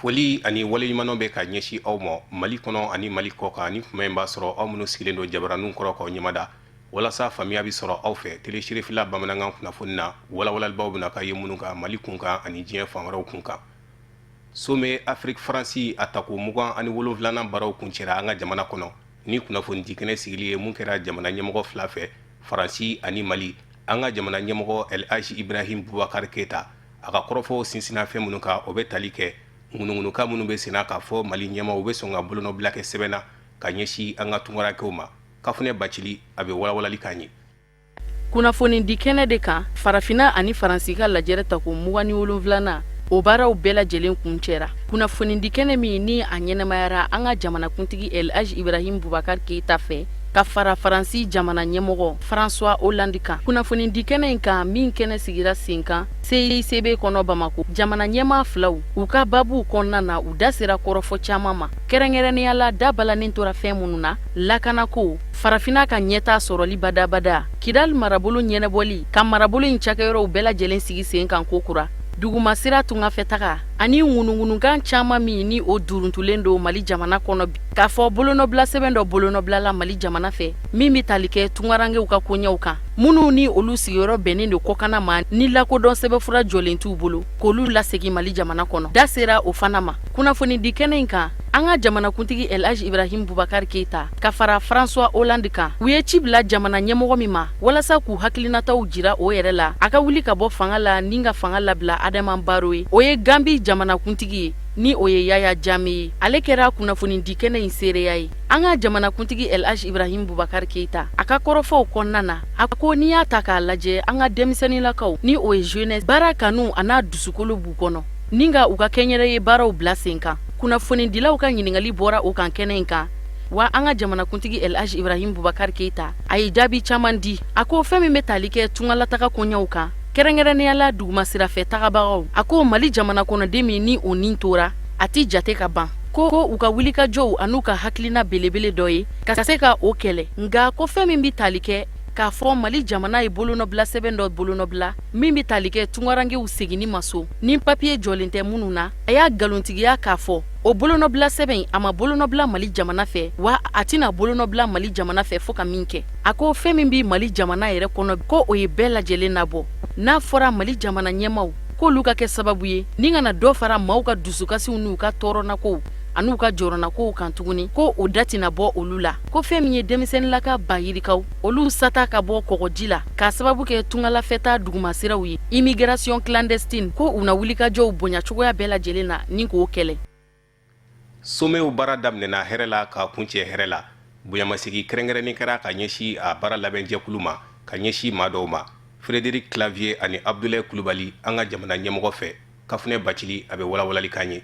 Foli ani waleɲumandɔn bɛ ka ɲɛsin aw ma Mali kɔnɔ ani Mali kɔkan, ani kuma in b'a sɔrɔ aw minnu sigilen don jabaraninw kɔrɔ k'aw ɲɛmada walasa faamuya bɛ sɔrɔ aw fɛ tele Serifila bamanankan kunnafoni na, walawalalibaw bɛna ka ye minnu kan Mali kunkan ani diɲɛ fan wɛrɛw kunkan. Sommet Afrique Faransi a tako 27nan baaraw kuncɛra an ka jamana kɔnɔ ni kunnafonidi kɛnɛ sigili ye mun kɛra jamana ɲɛmɔgɔ fila fɛ, Faransi ani Mali. An ka jamana ɲɛmɔgɔ El Hadj Ibrahim Boubacar Keita, a ka kɔrɔfɔw sinsinna fɛn minnu kan, o bɛ tali kɛ ŋunuŋunukan minnu bɛ senna k'a fɔ Mali ɲɛmaaw bɛ sɔn ka bolonɔbila kɛ sɛbɛn na ka ɲɛsin an ka tunkarankew ma. Kafunɛ Bacili, a bɛ walawalali k'an ye. Kunnafonidi kɛnɛ de kan, Farafinna ani Faransi ka lajɛrɛ tako 27nan, o baaraw bɛɛ lajɛlen kuncɛra. Kunnafonidi kɛnɛ min ni a ɲɛnamayara an ka jamanakuntigi El Hadj Ibrahim Boubacar Keita fɛ, ka fara Faransi jamana ɲɛmɔgɔ François Hollande kan, kunnafonidi kɛnɛ in kan min kɛnɛ sigira sen kan CICB kɔnɔ Bamako, jamana ɲɛmaa filaw u ka babuw kɔnɔna na, u da sera kɔrɔfɔ caman ma, kɛrɛnkɛrɛnnenya la da balannen tora fɛn minnu na: lakanako, Farafinna ka ɲɛtaa sɔrɔli badabada, Kidali marabolo ɲɛnabɔli, ka marabolo in cakɛyɔrɔw bɛɛ lajɛlen sigi sen kan kokura, dugumasira tungafɛtaga ani ŋunuŋunukan caman min ni o duruntulen don Mali jamana kɔnɔ bi, k'a fɔ bolonɔbila sɛbɛn dɔ bolonɔbilala Mali jamana fɛ min bɛ tali kɛ tungarankew ka koɲɛw kan, minnu ni olu sigiyɔrɔ bɛnnen don kɔkanna ma ni lakodɔn sɛbɛnfura jɔlen t'u bolo, k'olu lasegin Mali jamana kɔnɔ. Da sera o fana ma kunnafonidi kɛnɛ in kan. An ka jamanakuntigi El Hadj Ibrahim Boubacar Keita ka fara François Hollande kan, u ye ci bila jamana ɲɛmɔgɔ min ma walasa k'u hakilinataw jira o yɛrɛ la, a ka wuli ka bɔ fanga la ni ka fanga labila Adama Barrow ye, o ye Gambi jamanakuntigi ye, ni o ye Yaya Jammeh ye. Ale kɛra kunnafonidi kɛnɛ in seereya ye. An ka jamanakuntigi El Hadj Ibrahim Boubacar Keita, a ka kɔrɔfɔw kɔnɔna na, a ko n'i y'a ta k'a lajɛ, an ka denmisɛnninlakaw, ni o ye jeunesse, baara kanu an'a dusukolo b'u kɔnɔ ni ka u ka kɛnyɛrɛye baaraw bila sen kan. Kunnafonidilaw ka ɲininkali bɔra o kan kɛnɛ in kan wa, an ka jamanakuntigi El Hadj Ibrahim Boubacar Keita, a ye jaabi caman di. A ko fɛn min bɛ tali kɛ tungalataga koɲɛw kan, kɛrɛnkɛrɛnnenya la dugumasirafɛ tagabagaw, a ko Mali jamana kɔnɔden min ni o nin tora, a ti jate ka ban, ko u ka wulikajɔw an'u ka hakilina belebele dɔ ye ka se ka o kɛlɛ. Nka ko fɛn min bɛ tali kɛ k'a fɔ Mali jamana ye bolonɔbila sɛbɛn dɔ bolonɔbila min bɛ tali kɛ tungarankew seginni ma so ni papiye jɔlen tɛ minnu na, a y'a nkalontigiya k'a fɔ o bolonɔbila sɛbɛn a ma bolonɔbila Mali jamana fɛ, wa a tɛna bolonɔbila Mali jamana fɛ fo ka min kɛ. A ko fɛn min bɛ Mali jamana yɛrɛ kɔnɔ, ko o ye bɛɛ lajɛlen nabɔ. N'a fɔra Mali jamana ɲɛmaaw k'olu ka kɛ sababu ye ni kana dɔ fara maaw ka dusukasiw n'u ka tɔɔrɔnakow an'u ka jɔrɔnakow kan tuguni, ko o da tɛna bɔ olu la. Ko fɛn min ye denmisɛnninlaka ba yirikaw, olu sata ka bɔ kɔgɔji la k'a sababu kɛ tungalafɛtaa dugumasiraw ye, immigration clandestine, ko u na wulikajɔw bonya cogoya bɛɛ lajɛlen na ni k'o kɛlɛ. Sommetw baara daminɛna hɛrɛ la ka kuncɛ hɛrɛ la. Bonyamasegin kɛrɛnkɛrɛnnen kɛra ka ɲɛsin a baara labɛnjɛkulu ma, ka ɲɛsin maa dɔw ma, Frédéric Clavier ani Abdoulaye Kulubali, an ka jamana ɲɛmɔgɔ fɛ. Kafunɛ Bacili, a bɛ walawalali k'an ye.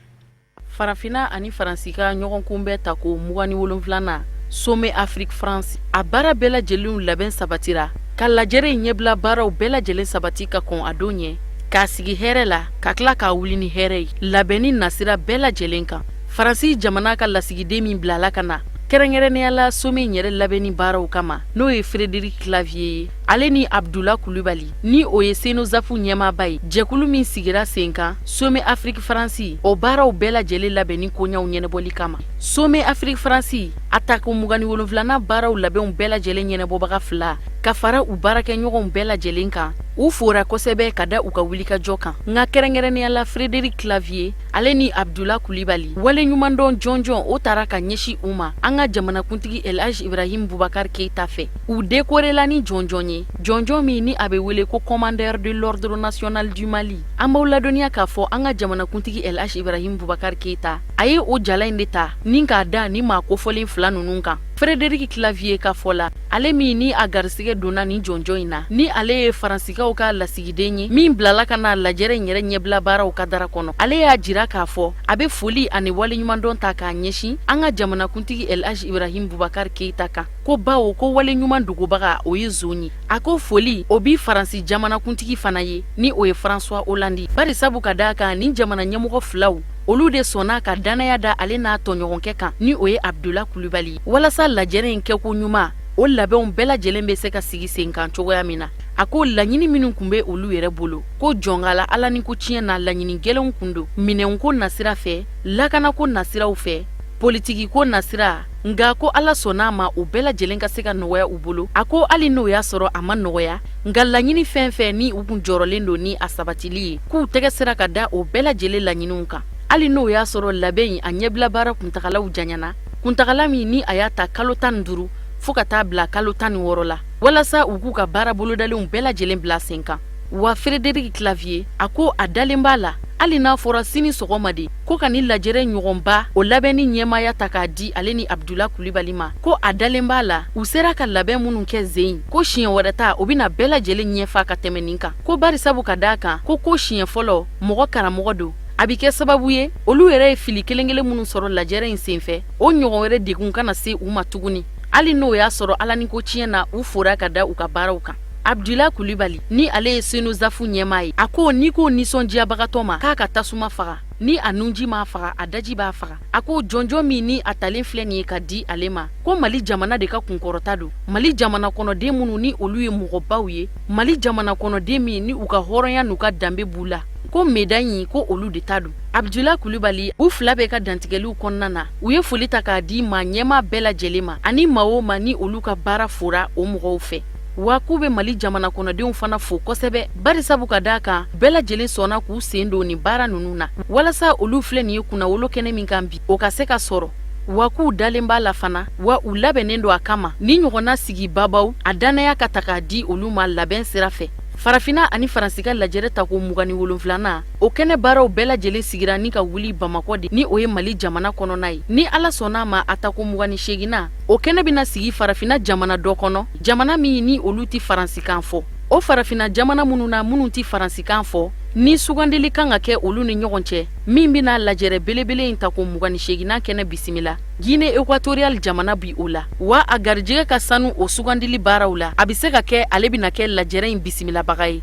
Farafinna ani Faransi ka ɲɔgɔn kunbɛn tako 27nan, Sommet Afrique France, a baara bɛɛ lajɛlenw labɛn sabatira ka lajɛrɛ in ɲɛbila baaraw bɛɛ lajɛlen sabati ka kɔn a don ɲɛ, k'a sigi hɛrɛ la ka tila k'a wuli ni hɛrɛ ye, labɛnni nasira bɛɛ lajɛlen kan. Faransi jamana ka lasigiden min bilala ka na kɛrɛnkɛrɛnnenya la sommet in yɛrɛ labɛnni baaraw kama, n'o ye Frédéric Clavier ye, ale ni Abdula Kulubali, ni o ye CENOSAF ɲɛmaaba ye, jɛkulu min sigira sen kan Sommet Afrique France o baaraw bɛɛ lajɛlen labɛnni koɲɛw ɲɛnabɔli kama. Sommet Afrique France a tako 27nan baaraw labɛnw bɛɛ lajɛlen ɲɛnabɔbaga fila ka fara u baarakɛɲɔgɔnw bɛɛ lajɛlen kan, u fora kosɛbɛ ka da u ka wulikajɔ kan. Nka kɛrɛnkɛrɛnnenya la Frédéric Clavier, ale ni Abdula Kulibali, waleɲumandɔn jɔnjɔn o tara ka ɲɛsin u ma an ka jamanakuntigi El Hadj Ibrahim Boubacar Keita fɛ. U dekorela ni jɔnjɔn ye, jɔnjɔn min ni a bɛ wele ko Commandeur de l'Ordre national du Mali. An b'aw ladɔnniya k'a fɔ an ka jamanakuntigi El Hadj Ibrahim Boubacar Keita, a ye o jala in de ta ni k'a da ni maa kofɔlen fila ninnu kan. Frédéric Clavier ka fɔ la, ale min ni a garisigɛ donna nin jɔnjɔn in na, ni ale ye Faransikaw ka lasigiden ye min bilala ka na lajɛrɛ in yɛrɛ ɲɛbila baaraw kadara kɔnɔ, ale y'a jira k'a fɔ a bɛ foli ani waleɲumandɔn ta k'a ɲɛsin an ka jamanakuntigi El Hadj Ibrahim Boubacar Keita kan, ko bawo ko waleɲuman dogobaga o ye zon ye. A ko foli o bi Faransi jamanakuntigi fana ye, ni o ye François Hollande, bari sabu ka d'a kan nin jamana ɲɛmɔgɔ filaw, olu de sɔnna ka dannaya da ale n'a tɔɲɔgɔnkɛ kan, ni o ye Abdula Kulubali, walasa lajɛrɛ in kɛko ɲuman, o labɛnw bɛɛ lajɛlen bɛ se ka sigi sen kan cogoya min na. A ko laɲini minnu tun bɛ olu yɛrɛ bolo, ko jɔnkala Ala ni ko tiɲɛ na, laɲini gɛlɛnw kun don minɛnko nasira fɛ, lakanako nasiraw fɛ, politikiko nasira, nka ko Ala sɔnna a ma, o bɛɛ lajɛlen ka se ka nɔgɔya u bolo. A ko hali n'o y'a sɔrɔ a ma nɔgɔya, nka laɲini fɛn fɛn ni u kun jɔrɔlen don ni a sabatili ye, k'u tɛgɛ sera ka da o bɛɛ lajɛlen laɲiniw kan, hali n'o y'a sɔrɔ labɛn in a ɲɛbila baara kuntagalaw janyana, kuntagala min ni a y'a ta kalo 15 fo ka taa bila kalo 16 la, walasa u k'u ka baara bolodalenw bɛɛ lajɛlen bila sen kan. Wa Frédéric Clavier a ko a dalen b'a la, hali n'a fɔra sini sɔgɔma de ko ka ni lajɛrɛ ɲɔgɔnba o labɛnni ɲɛmaaya ta k'a di ale ni Abdula Kulibali ma, ko a dalen b'a la u sera ka labɛn minnu kɛ zen, ko siɲɛ wɛrɛ ta o bɛna bɛɛ lajɛlen ɲɛfa ka tɛmɛ nin kan, ko barisabu ka d'a kan ko siɲɛ fɔlɔ mɔgɔ karamɔgɔ don, a bɛ kɛ sababu ye olu yɛrɛ ye fili kelen kelen minnu sɔrɔ lajɛrɛ in senfɛ, o ɲɔgɔn wɛrɛ degun kana se u ma tuguni, hali n'o y'a sɔrɔ Ala ni ko tiɲɛ na u fora ka da u ka baaraw kan. Abdula Kulibali ni ale ye SYNOSAF ɲɛmaa ye, a ko n'i ko nisɔndiyabagatɔ ma k'a ka tasuma faga, ni a nunji m'a faga, a daji b'a faga. A ko jɔnjɔn min ni a talen filɛ nin ye ka di ale ma, ko Mali jamana de ka kunkɔrɔta don, Mali jamana kɔnɔden minnu ni olu ye mɔgɔbaw ye, Mali jamana kɔnɔden min ni u ka hɔrɔnya n'u ka danbe b'u la, ko médaille in ko olu de ta don. Abdula Kulibali, u fila bɛɛ ka dantigɛliw kɔnɔna na, u ye foli ta k'a di maa ɲɛmaa bɛɛ lajɛlen ma, ani maa o maa ni olu ka baara fora o mɔgɔw fɛ. Wa k'u bɛ Mali jamana kɔnɔdenw fana fo kosɛbɛ, barisabu ka d'a kan bɛɛ lajɛlen sɔnna k'u sen don nin baara ninnu na, walasa olu filɛ nin ye kunnawolo kɛnɛ min kan bi, o ka se ka sɔrɔ. Wa k'u dalen b'a la fana, wa u labɛnnen don a kama ni ɲɔgɔnna sigibabaw a dannaya ka ta k'a di olu ma labɛn sira fɛ. Farafinna ani Faransi ka lajɛrɛ tako 27nan, o kɛnɛ baaraw bɛɛ lajɛlen sigira ni ka wuli Bamakɔ de, ni o ye Mali jamana kɔnɔna ye. Ni Ala sɔnna a ma, a tako 28nan, o kɛnɛ bɛna sigi farafinna jamana dɔ kɔnɔ, jamana min ni olu tɛ faransikan fɔ. O farafinna jamana minnu na minnu tɛ faransikan fɔ, ni sugandili kan ka kɛ olu ni ɲɔgɔn cɛ, min bɛna lajɛrɛ belebele in tako 28nan kɛnɛ bisimila, Guinée équatoriale jamana bi o la. Wa a garijɛgɛ ka sanu o sugandili baaraw la, a bɛ se ka kɛ ale bɛna kɛ lajɛrɛ in bisimilabaga ye.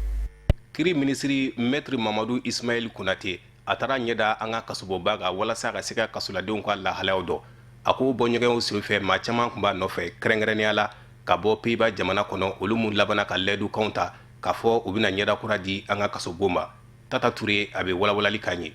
Kiri minisiri Maître Mamadu Ismaël Konate, a taara ɲɛ da an ka kasobonba kan walasa ka se ka kasoladenw ka lahalayaw dɔn. A ko bɔɲɔgɔnw senfɛ, maa caman tun b'a nɔfɛ, kɛrɛnkɛrɛnnenya la ka bɔ Pays-Bas jamana kɔnɔ, olu minnu labanna ka layidukanw ta k'a fɔ u bɛna ɲɛda kura di an ka kasobon ma. Tata Ture, a bɛ walawalali k'an ye.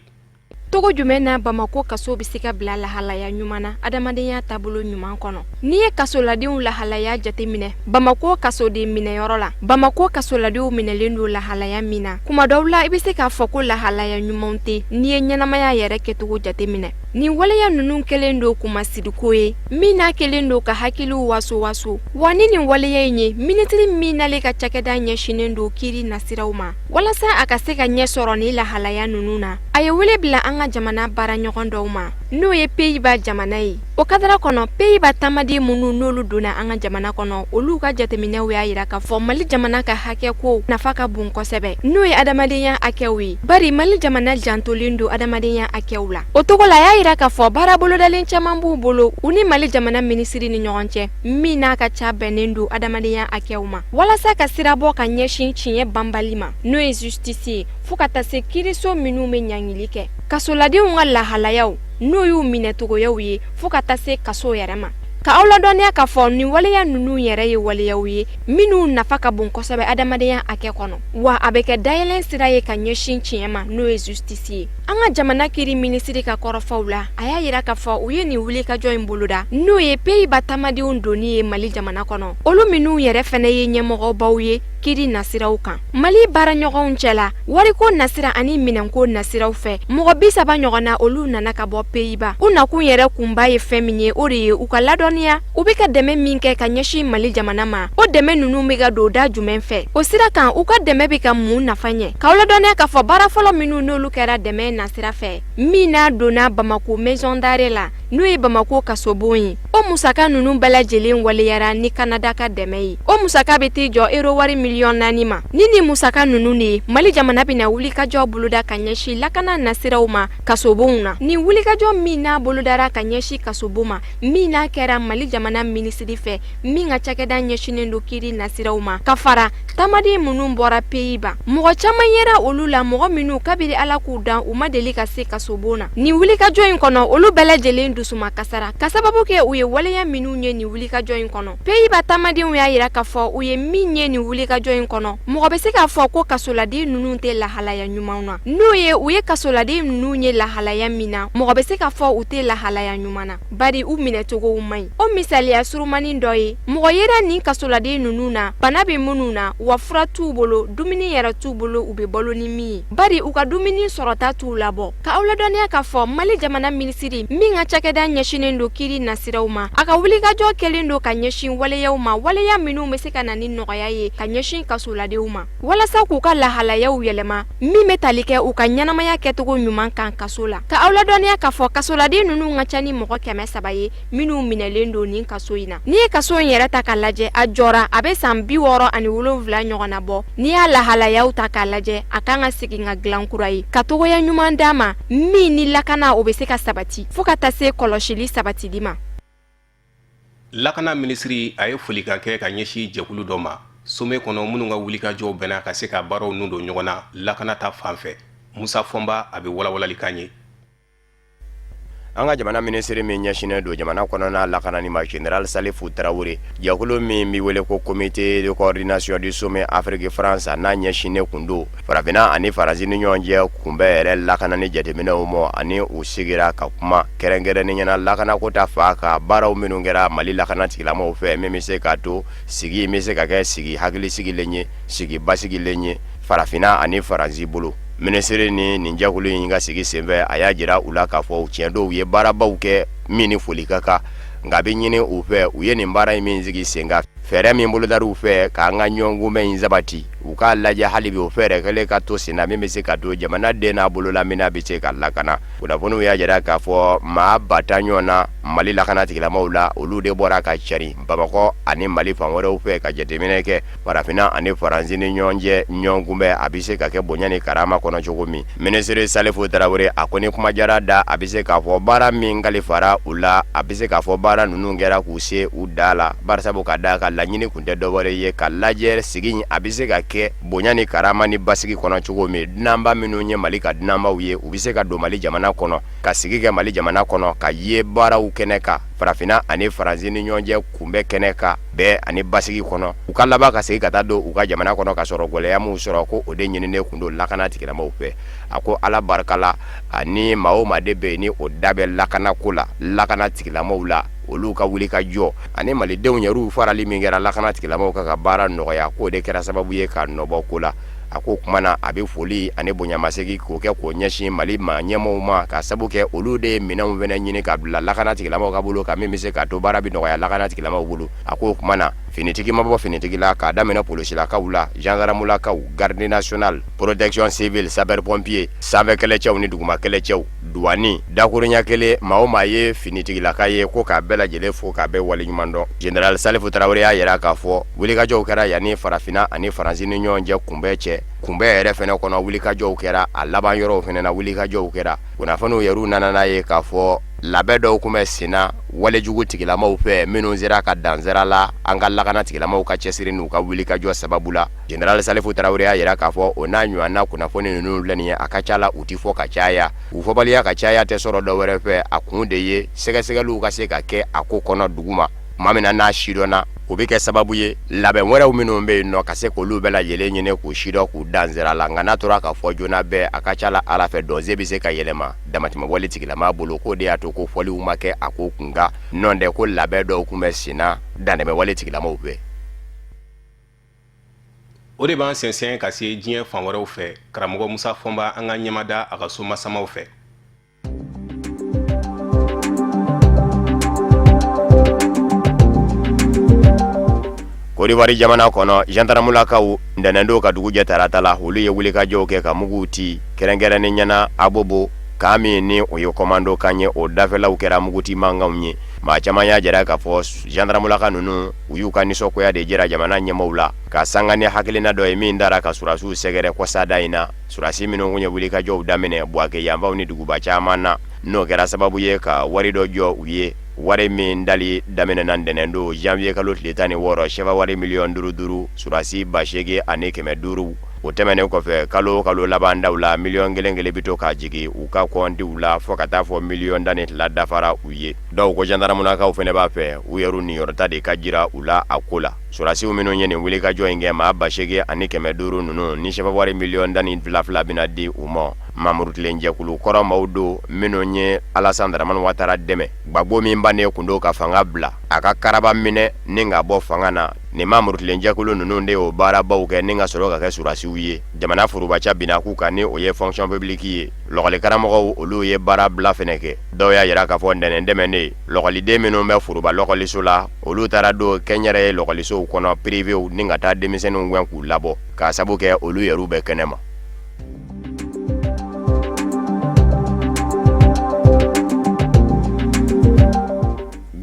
Togo jumɛn na Bamako kaso bɛ se ka bila lahalaya ɲuman na, adamadenya taabolo ɲuman kɔnɔ? N'i ye kasoladenw lahalaya jateminɛ Bamako kasoden minɛyɔrɔ la, Bamako kasoladenw minɛlen don lahalaya min na, kuma dɔw la i bɛ se k'a fɔ ko lahalaya ɲumanw tɛ n'i ye ɲɛnamaya yɛrɛ kɛcogo jateminɛ. Nin waleya ninnu kɛlen don kunmasiriko ye min n'a kɛlen don ka hakiliw waso waso. Wa ni nin waleya in ye, minisiri min n'ale ka cakɛda ɲɛsinnen don kiiri nasiraw ma, walasa a ka se ka ɲɛ sɔrɔ nin lahalaya ninnu na, a ye wele bila an ka jamana baaraɲɔgɔn dɔw ma, n'o ye Pays-Bas jamana ye. O kadara kɔnɔ, Pays-Bas taamaden minnu n'olu donna an ka jamana kɔnɔ, olu ka jateminɛw y'a yira k'a fɔ Mali jamana ka hakɛ ko nafa ka bon kosɛbɛ, n'o ye adamadenya hakɛw ye, bari Mali jamana jantolen don adamadenya hakɛw la. O togo la, a y'a yira k'a fɔ baara bolodalen caman b'u bolo u ni Mali jamana minisiri ni ɲɔgɔn cɛ, min n'a ka ca bɛnnen don adamadenya hakɛw ma, walasa ka sira bɔ ka ɲɛsin tiɲɛ banbali ma, n'o ye justice ye, fo ka taa se kiiriso minnu bɛ ɲangili kɛ kasoladenw ka lahalayaw, n'o y'u minɛcogoyaw ye, fo ka taa se kaso yɛrɛ ma. Ka aw ladɔnniya k'a fɔ nin waleya ninnu yɛrɛ ye waleyaw ye minnu nafa ka bon kosɛbɛ adamadenya hakɛ kɔnɔ, wa a bɛ kɛ dayɛlɛn sira ye ka ɲɛsin tiɲɛ ma, n'o ye justice ye. An ka jamana kiiri minisiri ka kɔrɔfɔw la, a y'a yira k'a fɔ u ye nin wulikajɔ in boloda, n'o ye Pays-Bas taamadenw donni ye Mali jamana kɔnɔ, olu minnu yɛrɛ fɛnɛ ye ɲɛmɔgɔbaw ye kiiri nasiraw kan Mali baaraɲɔgɔnw cɛla, wariko nasira ani minɛnko nasiraw fɛ. Mɔgɔ 30 ɲɔgɔn na, olu nana ka bɔ Pays-Bas. U nakun yɛrɛ kunba ye fɛn min ye, o de ye u ka ladɔnniya u bɛ ka dɛmɛ min kɛ ka ɲɛsin Mali jamana ma, o dɛmɛ ninnu bɛ ka don da jumɛn fɛ, o sira kan u ka dɛmɛ bɛ ka mun nafa ɲɛ. K'aw ladɔnniya k'a fɔ baara fɔlɔ minnu n'olu kɛra dɛmɛ nasira fɛ, min n'a donna Bamako maison d'arrêt la, n'o ye Bamako kasobon ye, o musaka ninnu bɛɛ lajɛlen waleyara ni Kanada ka dɛmɛ ye. O musaka bɛ t'i jɔ euro wari miliyɔn 4 ma. Ni nin musaka ninnu de ye, Mali jamana bɛna wulikajɔ boloda ka ɲɛsin lakana nasiraw ma kasobonw na. Nin wulikajɔ min n'a bolodara ka ɲɛsin kasobon ma, min n'a kɛra Mali jamana minisiri fɛ, min ka cakɛda ɲɛsinnen don kiiri nasiraw ma, ka fara taamaden minnu bɔra Pays-Bas, mɔgɔ caman yera olu la, mɔgɔ minnu kabiri Ala k'u dan u ma deli ka se kasobon na. Nin wulikajɔ in kɔnɔ, olu bɛɛ lajɛlen dusuma kasara ka sababu kɛ u ye waleya minnu ye nin wulikajɔ in kɔnɔ. Pays-Bas taamadenw y'a yira k'a fɔ u ye min ye nin wulikajɔ wulikajɔ in kɔnɔ, mɔgɔ bɛ se k'a fɔ ko kasoladen ninnu tɛ lahalaya ɲuman na. N'o ye u ye kasoladen ninnu ye lahalaya min na, mɔgɔ bɛ se k'a fɔ u tɛ lahalaya ɲuman na, bari u minɛcogow man ɲi. O misaliya surumanin dɔ ye, mɔgɔ yera nin kasoladen ninnu na, bana bɛ minnu na, wa fura t'u bolo, dumuni yɛrɛ t'u bolo u bɛ balo ni min ye, bari u ka dumuni sɔrɔta t'u labɔ. Ka aw ladɔnniya k'a fɔ Mali jamana minisiri min ka cakɛda ɲɛsinnen don kiiri nasiraw ma, a ka wulikajɔ kɛlen don ka ɲɛsin waleyaw ma, waleya minnu bɛ se ka na ni nɔgɔya ye ka ɲɛsin kasoladenw ma, walasa k'u ka lahalayaw yɛlɛma min bɛ tali kɛ u ka ɲɛnamaya kɛcogo ɲuman kan kaso la. Ka aw ladɔnniya k'a fɔ kasoladen ninnu ka ca ni mɔgɔ 300 ye minnu minɛlen don nin kaso in na. N'i ye kaso in yɛrɛ ta k'a lajɛ, a jɔra a bɛ san 67 ɲɔgɔnna bɔ. N'i y'a lahalayaw ta k'a lajɛ, a kan ka segin ka dilan kura ye, ka togoya ɲuman d'a ma min ni lakana o bɛ se ka sabati fo ka taa se kɔlɔsili sabatili ma. Lakana minisiri a ye folikan kɛ ka ɲɛsin jɛkulu dɔ ma sommet kɔnɔ minnu ka wulikajɔw bɛnna ka se ka baaraw nun don ɲɔgɔn na lakana ta fan fɛ. Musa Fɔnba a bɛ walawalali k'an ye. An ka jamana minisiri min ɲɛsinnen don jamana kɔnɔna lakanani ma, Général Salifu Tarawele, jɛkulu min bɛ wele ko Comité de coordination du sommet Afrique France, n'a ɲɛsinnen kun don farafinna ani Faransi ni ɲɔgɔn cɛ kunbɛn yɛrɛ lakanani jateminɛw ma, ani u sigira ka kuma kɛrɛnkɛrɛnnenya la lakanako ta fan kan, baaraw minnu kɛra Mali lakana tigilamɔgɔw fɛ min bɛ se k'a to sigi in bɛ se ka kɛ sigi hakili sigilen ye, sigi basigilen ye farafinna ani Faransi bolo. Minisiri ni nin jɛkulu in ka sigi senfɛ, a y'a jira u la k'a fɔ tiɲɛ don u ye baarabaw kɛ min ni foli ka kan, nka a bɛ ɲini u fɛ u ye nin baara in min sigi sen kan, fɛɛrɛ min bolodara u fɛ k'an ka ɲɔgɔnkunbɛn in sabati, u k'a lajɛ hali bi o fɛɛrɛ kelen ka to sen na min bɛ se ka to jamana den n'a bololamina bɛ se ka lakana. Kunnafoniw y'a jira k'a fɔ maa 10,000 ɲɔgɔn na Mali lakana tigilamɔgɔw la, olu de bɔra ka cari Bamakɔ ani Mali fan wɛrɛw fɛ ka jateminɛ kɛ farafinna ani Faransi ni ɲɔgɔn cɛ ɲɔgɔnkunbɛn a bɛ se ka kɛ bonya ni karama kɔnɔ cogo min. Minisiri Salifu Tarawele a ko ni kuma jara da, a bɛ se k'a fɔ baara min kalifara u la, a bɛ se k'a fɔ baara ninnu kɛra k'u se u da la, barisabu ka d'a kan laɲini tun tɛ dɔwɛrɛ ye ka lajɛ sigi in a bɛ se ka kɛ bonya ni karama ni basigi kɔnɔ cogo min. Dunanba minnu ye Mali ka dunanbaw ye, u bɛ se ka don Mali jamana kɔnɔ, ka sigi kɛ Mali jamana kɔnɔ, ka ye baaraw kɛnɛ kan farafinna ani Faransi ni ɲɔgɔn cɛ kunbɛn kɛnɛ kan bɛn ani basigi kɔnɔ, u ka laban ka segin ka taa don u ka jamana kɔnɔ ka sɔrɔ gɛlɛya m'u sɔrɔ, ko o de ɲininen kun don lakana tigilamɔgɔw fɛ. A ko Ala barika la, ani maa o maa de bɛ yen ni o da bɛ lakanako la, lakana tigilamɔgɔw la, olu ka wuli ka jɔ ani malidenw yɛrɛw farali min kɛra lakana tigilamɔgɔw kan ka baara nɔgɔya, k'o de kɛra sababu ye ka nɔbɔ ko la. A ko o tuma na a bɛ foli ani bonyamasegin k'o kɛ k'o ɲɛsin Mali maa ɲɛmɔgɔw ma, ka sabu kɛ olu de ye minɛnw fana ɲini ka bila lakana tigilamɔgɔw ka bolo kan min bɛ se k'a to baara bɛ nɔgɔya lakana tigilamɔgɔw bolo. A ko o tuma na finitigi ma bɔ finitigi la, k'a daminɛ polosilakaw la, zandaramulakaw, garde nationale, protection civile, sapeur pompier, sanfɛ kɛlɛcɛw ni duguma kɛlɛcɛw, duwani, dakurunya kelen, maa o maa ye finitigilaka ye, ko k'a bɛɛ lajɛlen fo k'a bɛɛ waleɲuman dɔn. Général Salifu Tarawele y'a jira k'a fɔ wulikajɔw kɛra yanni farafinna ani Faransi ni ɲɔgɔn cɛ kunbɛn cɛ. Kunbɛn yɛrɛ fana kɔnɔ, wulikajɔw kɛra, a laban yɔrɔw fana na wulikajɔw kɛra. Kunnafoniw yɛrɛw nana n'a ye k'a fɔ labɛn dɔw tun bɛ senna walejugu tigilamɔgɔw fɛ minnu sera ka dan sira la an ka lakana tigilamɔgɔw ka cɛsiri n'u ka wulikajɔ sababu la. Général Salifu Tarawele y'a jira k'a fɔ o n'a ɲɔgɔnna kunnafoni ninnu filɛ nin ye, a ka ca la u tɛ fɔ ka caya. U fɔbaliya ka caya tɛ sɔrɔ dɔ wɛrɛ fɛ, a kun de ye sɛgɛsɛgɛliw ka se ka kɛ a ko kɔnɔ duguma. Tuma min na n'a sidɔnna, o bɛ kɛ sababu ye labɛn wɛrɛw minnu bɛ yen nɔ ka se k'olu bɛɛ lajɛlen ɲini k'u sidɔn k'u dan sira la. Nka n'a tora ka fɔ joona bɛɛ, a ka ca la Ala fɛ dɔnse bɛ se ka yɛlɛma damatɛmɛwale tigilamaa bolo. K'o de y'a to ko fɔliw ma kɛ a ko kunkan, nɔntɛ ko labɛn dɔw tun bɛ senna dantɛmɛwale tigilamaaw fɛ. O de b'an sɛnsɛn ka se diɲɛ fan wɛrɛw fɛ. Karamɔgɔ Musa Fɔnba, an ka ɲɛmada a ka so masamaw fɛ. Kodiwari jamana kɔnɔ, zandaramulakaw ntɛnɛndon ka dugu jɛ tarata la, olu ye wulikajɔw kɛ ka muguw ci, kɛrɛnkɛrɛnnenya na Abobo kan min ni o ye kɔmando kan ye, o dafɛlaw kɛra muguci mankanw ye. Maa caman y'a jira k'a fɔ zandaramulaka ninnu u y'u ka nisɔngoya de jira jamana ɲɛmaaw la, ka sanga ni hakilina dɔ ye min dara ka surasiw sɛgɛrɛ kɔsada in na. Surasi minnu tun ye wulikajɔw daminɛ Buwake yanfanw ni duguba caman na, n'o kɛra sababu ye ka wari dɔ jɔ u ye, wari min dali daminɛna ntɛnɛndon janvier kalo tile 16, sefa wari miliyɔn duuru duuru, surasi 8500. O tɛmɛnen kɔfɛ, kalo o kalo laban daw la, miliyɔn kelen kelen bɛ to ka jigin u ka kɔntiw la fo ka taa fɔ miliyɔn tan ni fila dafara u ye. Dɔw ko jandaramulakaw fana b'a fɛ u yɛrɛ niyɔrɔta de ka jira u la a ko la. Sɔrɔdasiw minnu ye nin wulikajɔ in kɛ, maa 8500 ninnu ni sefa wari miliyɔn 12 bɛna di u ma. Maa murutilen jɛkulu kɔrɔ maaw don minnu ye Alassane Dramane Ouattara dɛmɛ. Gbagbo min bannen kun don ka fanga bila, a ka karaba minɛ ni ka bɔ fanga na. Nin maa murutilen jɛkulu ninnu de y'o baarabaw kɛ ni ka sɔrɔ ka kɛ sɔrɔdasiw ye. Jamana forobaca binna k'u kan, ni o ye fonction publique ye. Lɔkɔlikaramɔgɔw, olu ye baara bila fɛnɛ kɛ. Dɔw y'a jira k'a fɔ ntɛnɛn tɛmɛnen, lɔkɔliden minnu bɛ foroba lɔkɔliso la, olu taara don kɛnyɛrɛye lɔkɔlisow kɔnɔ privéw ni ka taa denmisɛnninw gɛn k'u labɔ k'a sabu kɛ olu yɛrɛw bɛ kɛnɛ ma.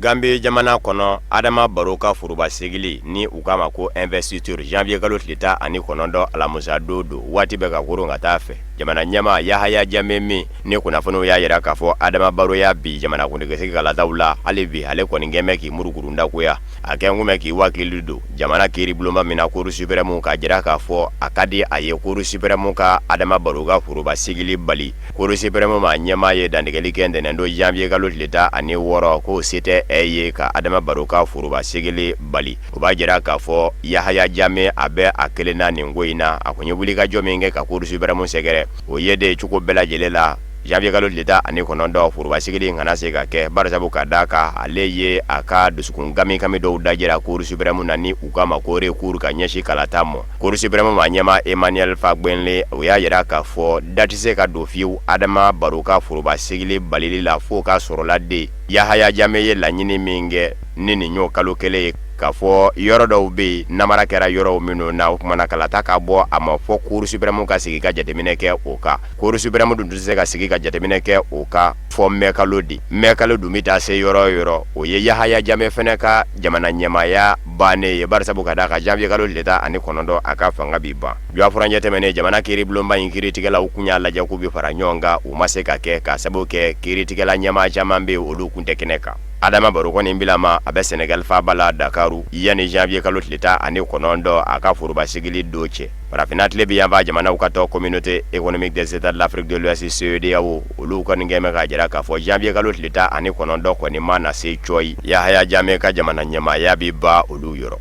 Ganbi jamana kɔnɔ, Adama Baro ka foroba sigili ni u k'a ma ko investiture, janvier kalo tile 19 alamisa don don, waati bɛ ka koron ka taa fɛ. Jamana ɲɛmaa Yahaya Jame min ni kunnafoniw y'a jira k'a fɔ Adama Baro y'a bin jamanakuntigi kalataw la, hali bi ale kɔni kɛn bɛ k'i murukuru dagoya. A kɛn kun bɛ k'i wakili don jamana kiiribulonba min na, Cour suprême, k'a jira k'a fɔ a ka di a ye Cour suprême ka Adama Baro ka foroba sigili bali. Cour suprême maa ɲɛmaa ye dantigɛli kɛ ntɛnɛndon janvier kalo tile 16 k'o se tɛ e ye ka Adama Baro ka foroba sigili bali. O b'a jira k'a fɔ Yahaya Jame a bɛ a kelen na nin ko in na. A kun ye wulikajɔ min kɛ ka Cour suprême sɛgɛrɛ, o ye de cogo bɛɛ lajɛlen la janvier kalo tile 19 foroba sigili in kana se ka kɛ, barisabu ka d'a kan ale ye a ka dusukun kamikami dɔw dajira Cour suprême na ni u k'a ma ko recours ka ɲɛsin kalata ma. Cour suprême maa ɲɛmaa Emmanuel Fagbenle, o y'a jira k'a fɔ da tɛ se ka don fiyewu Adama Baro ka foroba sigili balili la fo k'a sɔrɔla de Yahaya Jame ye laɲini min kɛ ni nin y'o kalo kelen ye, k'a fɔ yɔrɔ dɔw bɛ yen namara kɛra yɔrɔw minnu na, o tuma na kalata ka bɔ a ma fɔ Cour suprême ka sigi ka jateminɛ kɛ o kan. Cour suprême dun tɛ se ka sigi ka jateminɛ kɛ o kan fɔ mɛkalo de. Mɛkalo dun bɛ taa se yɔrɔ o yɔrɔ, o ye Yahaya Jame fana ka jamana ɲɛmaaya bannen ye, barisabu ka d'a kan janvier kalo tile 19 a ka fanga bi ban. Juwa furancɛ tɛmɛnen, jamana kiiribulonba in kiiritigɛlaw kun y'a lajɛ k'u bɛ fara ɲɔgɔn kan, u ma se ka kɛ k'a sababu kɛ kiiritigɛla ɲɛmaa caman bɛ yen, olu kun tɛ kɛnɛ kan. Adama Baro kɔni bilama a bɛ Senegal faaba la Dakaru yanni janvier kalo tile 19 a ka foroba sigili don cɛ. Farafinna tilebin yanfan jamanaw ka tɔn Communauté économique des États de l'Afrique de l'Ouest CEDEAO, olu kɔni kɛn bɛ k'a jira k'a fɔ janvier kalo tile 19 kɔni mana se cɔyi, Yahaya Jame ka jamana ɲɛmaaya bɛ ban olu yɔrɔ.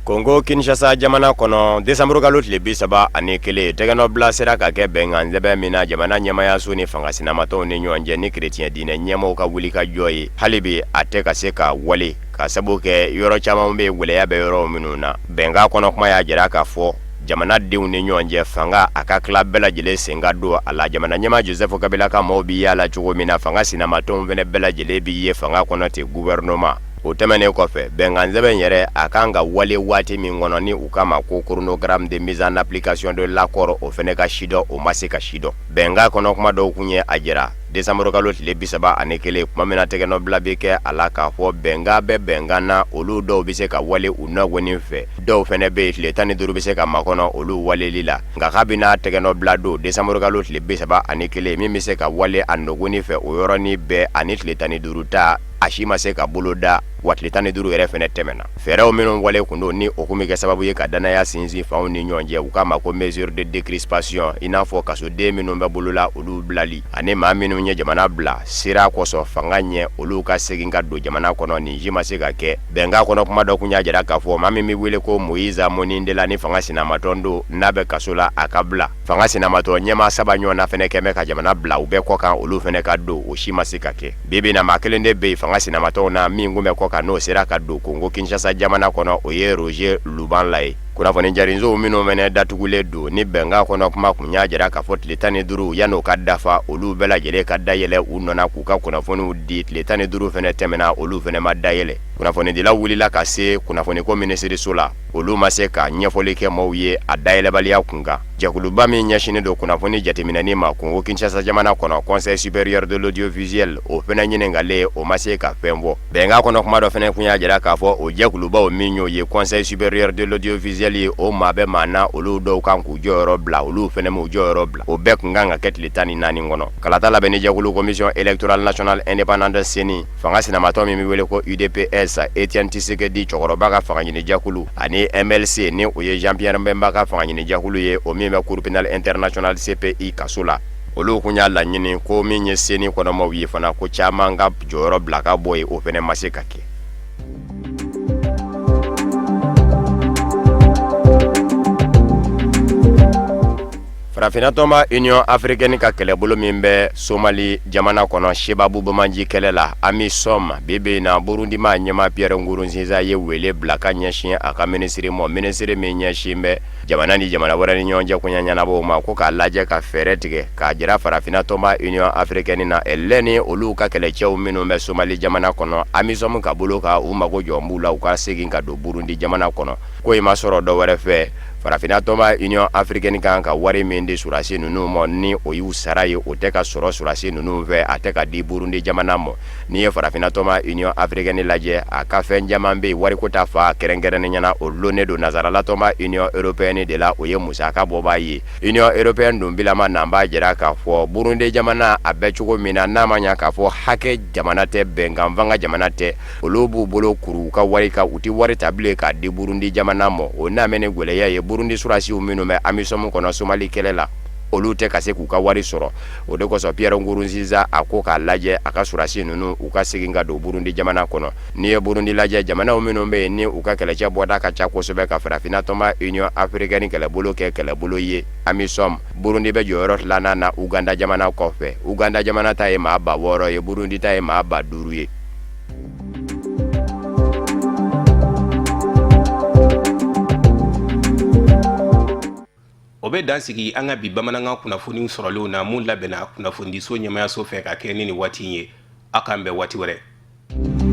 Kongo Kinshasa jamana kɔnɔ, desanburu kalo tile 31, tɛgɛnɔbila sera ka kɛ bɛnkan sɛbɛn min na jamana ɲɛmaayaso ni fanga sinamatɔnw ni ɲɔgɔn cɛ ni kerecɛn diinɛ ɲɛmaaw ka wulikajɔ ye, hali bi a tɛ ka se ka wale ka sabu kɛ yɔrɔ caman bɛ yen, gɛlɛya bɛ yɔrɔ minnu na. Bɛnkan kɔnɔ kuma y'a jira k'a fɔ jamanadenw ni ɲɔgɔn cɛ fanga a ka tila bɛɛ lajɛlen sen ka don a la. Jamana ɲɛmaa Joseph Kabila ka maaw bɛ yaala cogo min na, fanga sinamatɔnw fana bɛɛ lajɛlen bɛ ye fanga kɔnɔ ten gouvernement. O tɛmɛnen kɔfɛ, bɛnkansɛbɛn yɛrɛ a kan ka wale waati min kɔnɔ ni u k'a ma ko chronogramme de mise en application de l'accord, o fana ka sidɔn, o ma se ka sidɔn. Bɛnkan kɔnɔ kuma dɔw kun ye a jira desanburu kalo tile 31, tuma min na tɛgɛnɔbila bɛ kɛ a la, k'a fɔ bɛnkan bɛ bɛnkan na, olu dɔw bɛ se ka wale u nɔgɔnin fɛ, dɔw fana bɛ yen tile 15 bɛ se ka makɔnɔ olu waleli la. Nka kabini n'a tɛgɛnɔbila don desanburu kalo tile 31, min bɛ se ka wale a nɔgɔnin fɛ o yɔrɔnin bɛɛ ani tile 15 ta, a si ma se ka bolo da, wa tile 15 yɛrɛ fana tɛmɛna. Fɛɛrɛw minnu wale kun don ni o kun bɛ kɛ sababu ye ka dannaya sinsin fanw ni ɲɔgɔn cɛ, u k'a ma ko mesure de décrispation, i n'a fɔ kasoden minnu bɛ bolo la olu bilali, ani maa minnu ye jamana bila siran kosɔn fanga ɲɛ, olu ka segin ka don jamana kɔnɔ, nin si ma se ka kɛ. Bɛnkan kɔnɔ kuma dɔ kun y'a jira k'a fɔ maa min bɛ wele ko Moïse Monindela ni fanga sinamatɔn don, n'a bɛ kaso la, a ka bila. Fanga sinamatɔn ɲɛmaa saba ɲɔgɔnna fana kɛn bɛ ka jamana bila, u bɛ kɔkan, olu fana ka don, o si ma se ka kɛ. Bi bi na, maa kelen de bɛ yen fanga sinamatɔnw na min kun bɛ kɔkan, n'o sera ka don Kongo Kinshasa jamana kɔnɔ, o ye Roger Lubanla ye. Kunnafoni jarinsow minnu fana datugulen don ni bɛnkan kɔnɔ kuma kun y'a jira k'a fɔ tile 15 yan'o ka dafa, olu bɛɛ lajɛlen ka dayɛlɛ u nɔ na k'u ka kunnafoniw di. Tile 15 fana tɛmɛna, olu fana ma dayɛlɛ. Kunnafonidilaw wulila ka se kunnafoniko minisiriso la, olu ma se ka ɲɛfɔli kɛ maaw ye a dayɛlɛbaliya kunkan. Jɛkuluba min ɲɛsinnen don kunnafoni jateminɛni ma Kongo Kinshasa jamana kɔnɔ, Conseil supérieur de l'audiovisuel, o fana ɲininkalen, o ma se ka fɛn fɔ. Bɛnkan kɔnɔ kuma dɔ fana kun y'a jira k'a fɔ o jɛkulubaw min y'o ye Conseil supérieur de l'audiovisuel ye, o maa bɛ maa na, olu dɔw kan k'u jɔyɔrɔ bila, olu fana m'u jɔyɔrɔ bila. O bɛɛ kun kan ka kɛ tile 14 kɔnɔ. Kalata labɛnni jɛkulu Commission électorale nationale indépendante CENI, fanga sinamatɔn min bɛ wele ko UDPS, Etienne Tshisekedi cɛkɔrɔba ka fangaɲinijɛkulu, ani MLC ni o ye Jean Pierre Bemba ka fangaɲinijɛkulu ye, o min bɛ Cour pénale internationale CPI kaso la. Olu kun y'a laɲini ko min ye CENI kɔnɔmaw ye fana, ko caman ka jɔyɔrɔ bila ka bɔ yen, o fana ma se ka kɛ. Farafinna tɔnba Union africaine ka kɛlɛbolo min bɛ Somali jamana kɔnɔ Sebabu banbaanci kɛlɛ la, AMISOM, bi bi in na, Burundi maa ɲɛmaa Pierre Nkurunziza ye wele bila ka ɲɛsin a ka minisiri ma, minisiri min ɲɛsin bɛ jamana ni jamana wɛrɛ ni ɲɔgɔn cɛ koɲɛ ɲɛnabɔw ma, ko k'a lajɛ ka fɛɛrɛ tigɛ k'a jira farafinna tɔnba Union africaine na lɛ ni olu ka kɛlɛcɛw minnu bɛ Somali jamana kɔnɔ AMISOM ka bolo kan, u mago jɔ b'u la, u ka segin ka don Burundi jamana kɔnɔ. Ko in ma sɔrɔ dɔ wɛrɛ fɛ, farafinna tɔnba Union africaine kan ka wari min di surasi ninnu ma, ni o y'u sara ye, o tɛ ka sɔrɔ surasi ninnu fɛ, a tɛ ka di Burundi jamana ma. N'i ye farafinna tɔnba Union africaine lajɛ, a ka fɛn caman bɛ yen, wariko ta fan kɛrɛnkɛrɛnnenya na, o lonnen don nansarala tɔnba Union européenne de la, o ye musaka bɔbaa ye. Union européenne dun bilama n'an b'a jira k'a fɔ Burundi jamana a bɛ cogo min na, n'a ma ɲa k'a fɔ hakɛ jamana tɛ, bɛnkan fanga jamana tɛ, olu b'u bolo kuru u ka wari kan, u tɛ wari ta bilen k'a di Burundi jamana ma. O nana ni gɛlɛya ye, Burundi surasiw minnu bɛ AMISOM kɔnɔ Somali kɛlɛ la, olu tɛ ka se k'u ka wari sɔrɔ. O de kosɔn Pierre Nkurunziza a ko k'a lajɛ a ka surasi ninnu, u ka segin ka don Burundi jamana kɔnɔ. N'i ye Burundi lajɛ, jamanaw minnu bɛ yen ni u ka kɛlɛcɛ bɔda ka ca kosɛbɛ ka farafinna tɔnba Union africaine kɛlɛbolo kɛ kɛlɛbolo ye, AMISOM, Burundi bɛ jɔyɔrɔ filanan na Uganda jamana kɔfɛ. Uganda jamana ta ye maa 6000 ye, Burundi ta ye maa 5000 ye. O bɛ dan sigi an ka bi bamanankan kunnafoniw sɔrɔlenw na, mun labɛnna kunnafonidiso ɲɛmayaso fɛ ka kɛ ni nin waati in ye. Aw k'an bɛn waati wɛrɛ.